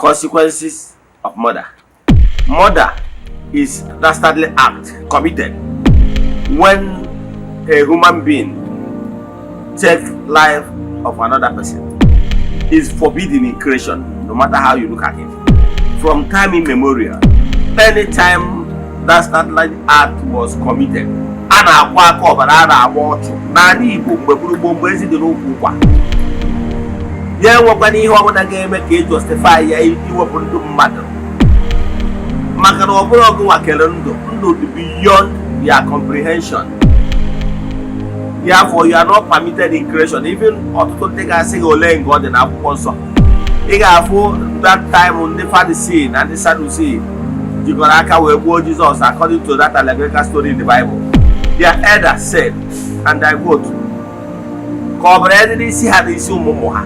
Consequences of murder. Murder is dastardly act committed when a human being take life of another person. Is forbidden in creation, no matter how you look at it. From time immemorial, anytime dastardly act was committed, a na-akwa aka ọbara, a na-agba ọchụ n'ala Igbo mgbe gburugburu, mgbe ezi dị n'ụkwụ ụkwa ya, enwekwana ihe ọbụla ga-eme ka e justify ya iwepụ ndụ mmadụ, maka na ọ bụrụ ọgụ nwakere ndụ, ndụ dị beyond your comprehension. Therefore, you are not permitted in creation. Even ọtụtụ ndị ga-asị gị ole nke ọ dị n'akwụkwọ nsọ. Ị ga-afụ that time ndị Pharisee na ndị Sadducee jikọrọ aka wee gbuo Jizọs. According to that allegorical story in the Bible, their elder said, and I quote, ka ọ bụrụ dị n'isi ha na isi ụmụ ụmụ ha.